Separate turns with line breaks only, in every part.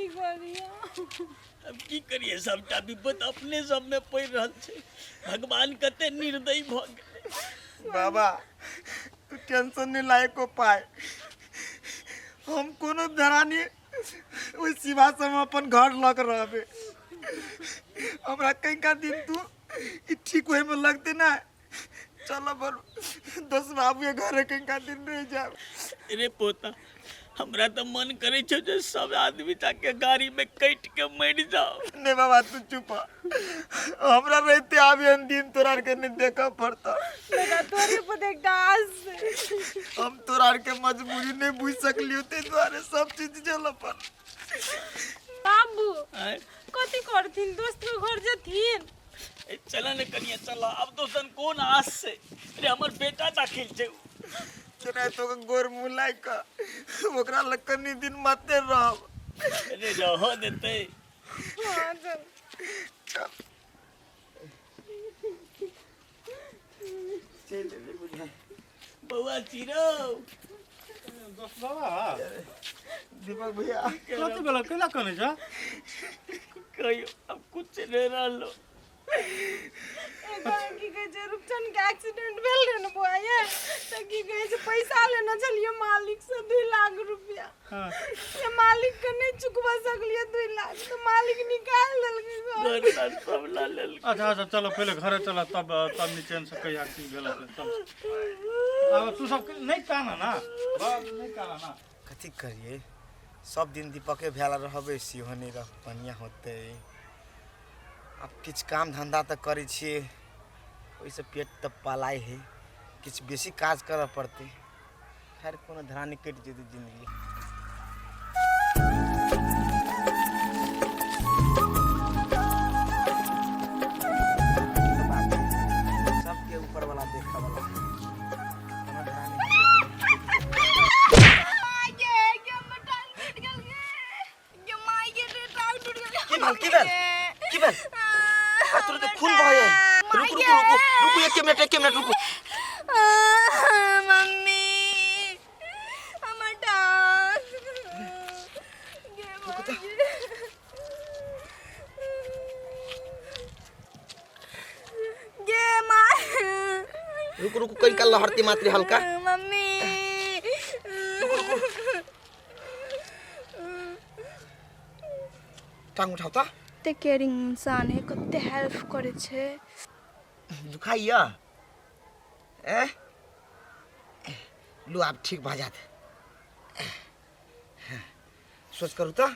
की करियो?
अब की करिए, सबटा विपत अपने सब में पड़ि रहल छै। भगवान कते निर्दयी भऽ गेलै।
बाबा, तू टेंशन नहीं लायक को पाए, हम कोनो धरानी ओहि शिवा से हम अपन घर लऽ के रहबे। हमरा कहीं दिन तू ई ठीक होए में लगते ना। चलो बल दोस्त बाबू के घरे कहीं दिन रह जाब।
रे पोता, हमरा तऽ मन करै छौ जे सब आदमी जाके गाड़ी में कटि के मरि जाओ।
नहीं बाबा, तू चुप हो। हमरा रहते आबी हम दिन तोरा आर के नहीं देखऽ पड़ता।
बेटा, तोरे पर एकटा आस छै।
हम तोरा आर के मजबूरी नहीं बुझ सकलियो, ताहि दुआरे सब चीज झेलऽ पड़ल।
बाबू,
आँय?
कथी करथिन? दोस्त के घर जेथिन?
ए, चल ने कनिया, चल। आब दोसन कोन आस से रे, हमर बेटा दाखिल छै।
तेना तो गोर मुँह लाग कऽ ओकरा लग कनी दिन माते रहब।
रे, रह देतै।
हाँ, चल।
चल चलि एबै बुझाइ।
बौआ चिरौ।
दोस्त बाबा।
दीपक भैया।
कथी भेल? केला कनै छ?
कहियो अब कुछ नहीं रहलो।
एकर की कहै छै, रूपचन के एक्सीडेंट भेल रहै ने बौआ ये, तऽ की कहै छै, पैसा लेने छलियै मालिक से 2 लाख रुपया। से मालिक के नहि चुकबा सकलियै 2 लाख, तऽ मालिक निकालि देलकै घर।
घर तर सब ला लेलकै।
अच्छा अच्छा, चलो पहिले घरे चल, तब तब निचेन से कहिया की भेल से चल। आब तू सब नहीं काना ना बाप, नहीं काना ना।
कथी करिए, सब दिन दीपके भेला रहबै सेहो नहि रह बढ़िआँ होतै। आब किछु काम धन्धा तऽ करै छियै, ओहिसँ पेट तऽ पलाइ हइ। किछु बेसी काज करऽ पड़तै। खैर, कोनो धरानी कटि जेतै जिन्दगी। सबके ऊपर वाला देखऽ वाला है। कोनो धरानी की भेल, की भेल, की भेल? आ, तोरा तऽ खून बहै है। रुकू रुकू रुकू रुकू, एक मिनट, एक मिनट रुकू।
मम्मी, हमर टांग गे। गे माँ।
रुकू रुकू, कनि काल लहरती मात्र हल्का।
मम्मी।
टांग उठाउ तऽ।
कते केयरिंग इंसान है, कते हेल्प करे छै।
दुखाइया? ए लू, आब ठीक भऽ जायत। सोच करू तऽ।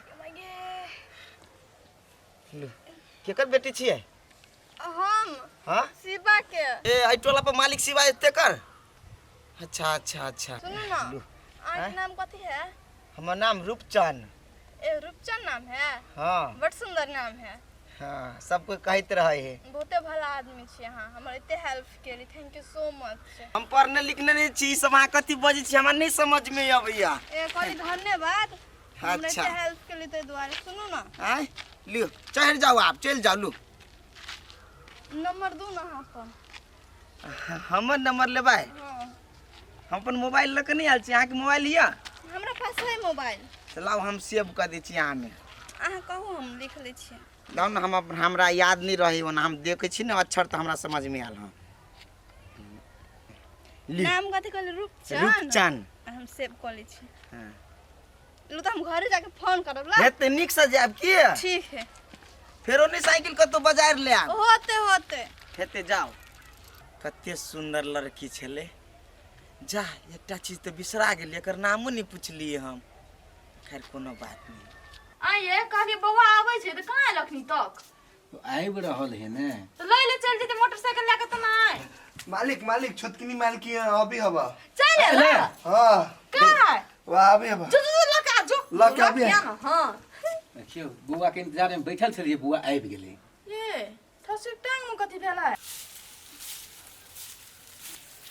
लू, केकर बेटी छियै?
हम।
हाँ?
शिवा के।
ए, एहि टोला पर मालिक शिवा एते कर। अच्छा अच्छा अच्छा।
सुनू ना।
लू।
अहाँके नाम कथी है?
हमर नाम रूपचंद।
ए, रूपचंद नाम है?
हाँ।
बड़ सुंदर नाम है।
हाँ, सब कोई कहैत रहे है।
बहुते भला आदमी छी अहाँ, हमर एते हेल्प केली, thank you so much.
हम पढ़ने लिखने नहीं छी, ई सब अहाँ कथी बजै छी हमरा नहीं समझ में अबैया।
ए, कहली धन्यवाद हमरा
अच्छा।
एते हेल्प केली ताहि दुआरे। सुनू ना।
आँय, लियो, चढ़ि जाउ, आब चलि जाउ। लू।
नंबर दू ना अहाँ अपन।
हमर नंबर लेबै?
हाँ।
हम अपन मोबाइल लऽ कऽ नहि आयल छी। अहाँके मोबाइल यऽ?
हमरा पास है मोबाइल।
तऽ लाउ, हम सेव कऽ दै छी अहाँमे।
अहाँ कहू, हम लिख लै छियै।
लाउ ने, हम हमरा याद नहि रहै ओना। हम देखै छी ने अक्षर तऽ हमरा समझमे आयल। हँ, लिख।
नाम कथी कहली? रूपचंद?
रूपचंद।
हम सेव कऽ लै छी।
हाँ।
लू, तऽ हम घरे जाके फोन करब ला।
हेतै, नीकसँ जायब की?
ठीक है।
फेरो नहि साइकिल कतहु बाजार ले आब।
होते होते।
हेतै, जाउ। कते सुन्दर लड़की छलै। जा, एकटा चीज तऽ बिसरा गेलै, एकर नामो नहि पुछलियै हम। खैर, कोनो बात नहि।
आइए कहलिए बौआ आबै छै तऽ कहाँ आयल अखनी तक?
आबि रहल है ने।
तऽ लै ले चलि जेतै मोटरसाइकिल लए कऽ तऽ नहि।
मालिक मालिक, छोटकिनी मालकिन अभी हवा।
चलि एलै?
हाँ।
कहाँ?
वाह, अभी हवा।
जो जो जो, लऽ के आ जो।
लऽ के अभी।
लऽ के आ ने, हाँ।
देखियौ, बौआ के इंतजार में बैठल छलियै, बौआ आबि गेलै।
ये थसी टांग में कथी भेलै?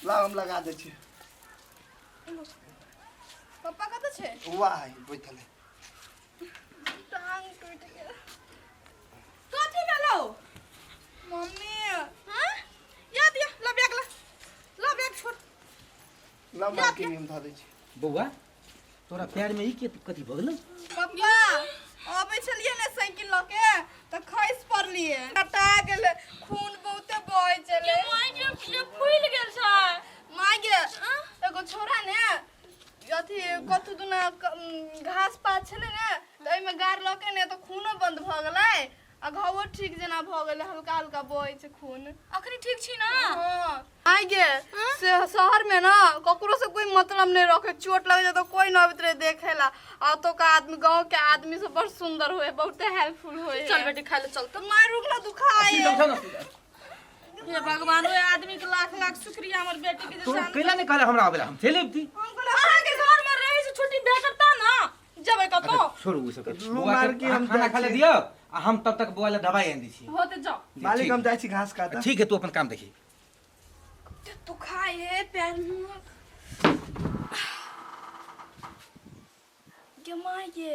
ला, हम लगा दै छी।
पप्पा कतऽ छै?
वाह, बैठल है।
टांग टूटि गेल।
कथी भेलौ?
मम्मी।
हाँ, या दिया, ला बैग, ला ला बैग छोड़।
ला मालकिन, हम धऽ दै छी।
बौआ, तोरा पैर में ई के कथी भऽ गेलौ?
पप्पा, अबै आबै छलियै ने साइकिल लऽ के तऽ खसि पड़लियै, कटा गेलै, खून बहुते बहै छलै।
माय गे, ये फूलि गेल छै।
माय गे, एगो छोरा ने अथी कथू दुना घास पात छलै ने, तऽ ओहिमे गाड़ लऽ के ने तऽ खूनो बन्द भऽ गेलै आ घावो ठीक जेना भऽ गेलै, हल्का हल्का बहै छै खून।
अखनी ठीक छी ना?
हाँ। आइ गे, से शहर में ना ककरो से कोई मतलब नहीं रखे, चोट लग जाए तो कोई ना आबैत रहे देखे ला। आ तो का आदमी गांव के आदमी सब बड़ सुंदर होए, बहुते हेल्पफुल होए।
चल बेटी, खाय ले चल।
तो मार रुक ना, दुखाए।
उठा ना।
हे भगवान, ओए आदमी के लाख लाख शुक्रिया हमर बेटी के
तू
जे
कैला नहीं कहले हमरा आवेला, हम चलि अबती।
हम कहले
अहाँ के घर में रहे से छुट्टी भेटता ना, जेबै कतौ?
छोड़ू ओ सब।
लू
बौआ
मार
के
के हम
खाना
जाइ
खा ले
छी।
दियौ आ हम तब तक बौआ ले दवाई आनि दै छी।
हो तऽ जाओ।
मालिक,
ठीक।
हम जाइ छी घास काटऽ।
ठीक है, तू अपन काम देखी।
दुखाए है पैर में। गे माय गे,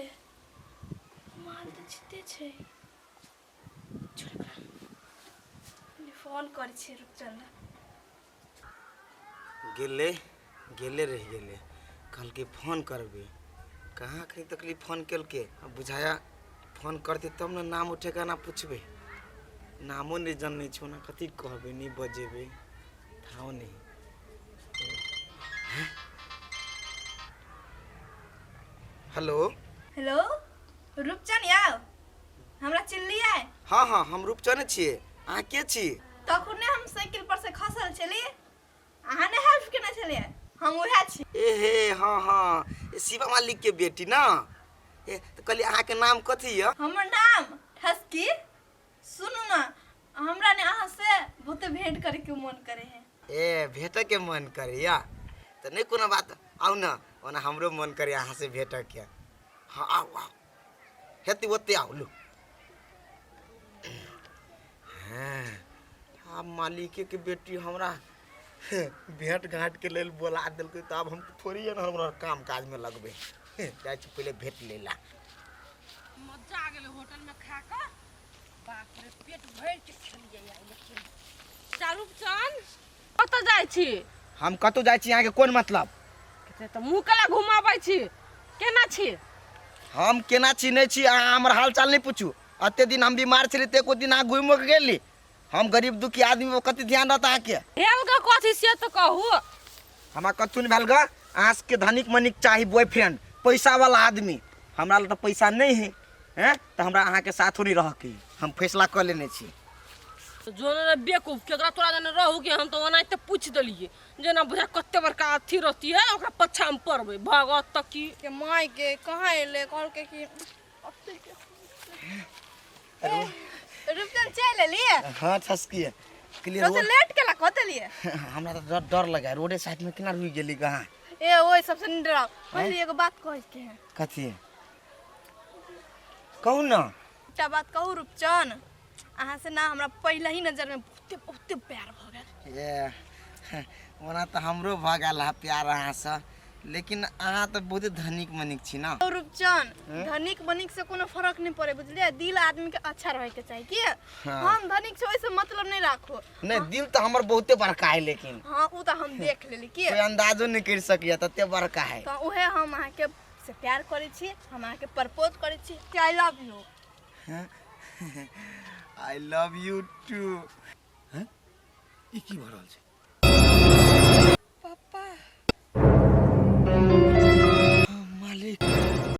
माल तऽ जीते छै। छोड़ एकरा। कनी फोन करै छियै, रुक चल ना।
गेलै गेले रहि गेलै। कहलकै फोन करबै, कहाँ एखन तकली फोन केलकै। आ बुझाया फोन करतै तब ने नाम ठेकाना पुछबै। नामो नहि जनै छै, ओना कथी कहबै, नहि बजेबै थाहो नहि। हेलो।
हेलो रूपचन, आउ हमरा चिल्लियै?
हँ हँ, हम रूपचने छियै, अहाँ के छी?
तखने हम साइकिल पर से खसल छली, अहाँ ने हेल्प केने छलियै, हम उएह छी।
ए हे, हँ हँ, ए, शिवा मालिक के बेटी ना? ए तऽ कहलियै अहाँके नाम कथी यऽ?
हमर नाम ठसकी। सुनू ना, हमरा ने अहाँ से बहुते भेंट करे के मन करे है।
ए, भेटऽके मन करैया तऽ नहि कोनो बात, आउ ने। ओना हमरो मन करैया अहाँसँ भेटऽके। हँ, आउ आउ, हेतै ओतै आउ। लू, हँ, आब मालिकेके बेटी हमरा भेँट घाँटके लेल बोला देलकै तऽ आब हम थोड़ी ने हमरा काम काजमे लगबै। जाइ छी पहिले भेँट लै लए।
मजा आ गेलै होटल में खा कऽ, बाप रे, पेट भरि के खेलियै आइ। लेकिन चारू चन, कतऽ जाइ छी?
हम कतहु जाइ छी, अहाँके कोन मतलब?
तऽ मुँह केला घुमाबै छी? केना छी?
हम केना छी नहि छी, अहाँ हमर हाल चाल नहि पूछू। एते दिन हम बीमार छली तऽ एको दिन अहाँ घुमिओ कऽ गेली? हम गरीब दुखी आदमी, कथी ध्यान रहत अहाँके?
भेल ग कथी से तऽ कहू।
हमरा कथू नहि भेल ग। अहाँ सबके धनिक मनिक चाही बॉयफ्रेंड, पैसा वाला आदमी। हमरा लग तऽ पैसा नहि है, हैं तऽ हमरा अहाँके साथो नहि रहके है। हम फैसला कऽ लेने छी।
जो ने बेवकूफ, केकरा तोरा जने रहू के? हम तऽ ओनाहिते पूछि देलियै, जेना बुझा कते बड़का अथी रहतियै, ओकरा पछामे पड़बै भगत तऽ की।
के माय के, कहाँ एलै? कहलकै कि रूपचन चलि एलियै।
हाँ, ठसकी क्लियर।
तो लेट केला कह देलियै?
हमरा तऽ डर डर लगा, रोडे साइड में केना रुकि गेली कहाँ?
ए, ओहि सबसे नहीं डराओ। पहले एगो बात कहै के है।
कथी? कहू ने।
एकटा बात कहू रूपचन, अहाँ से ना हमरा पहले ही नजर में बहुते बहुते प्यार भऽ गेल।
ए, ओना तऽ हमरो भऽ गेल है प्यार अहाँसँ, लेकिन अहाँ तऽ बहुते धनिक मनिक छी ने।
ओ रूपचन, धनिक बनिक से कोनो फर्क नहीं पड़े, बुझलियै? दिल आदमी के अच्छा रहे के चाही की।
हाँ।
हम धनिक छी ओहिसे मतलब नहीं राखो।
नहि, दिल तऽ हमर बहुते बड़का है लेकिन।
हाँ, उ तऽ हम देख लेली की।
कोई अंदाजो नहि करि सकैया, तते बड़का है।
तऽ उहे हम अहाँके से प्यार करै छी, हम अहाँके प्रपोज करै छी। I love you.
I love you too.
ई की भऽ रहल छै?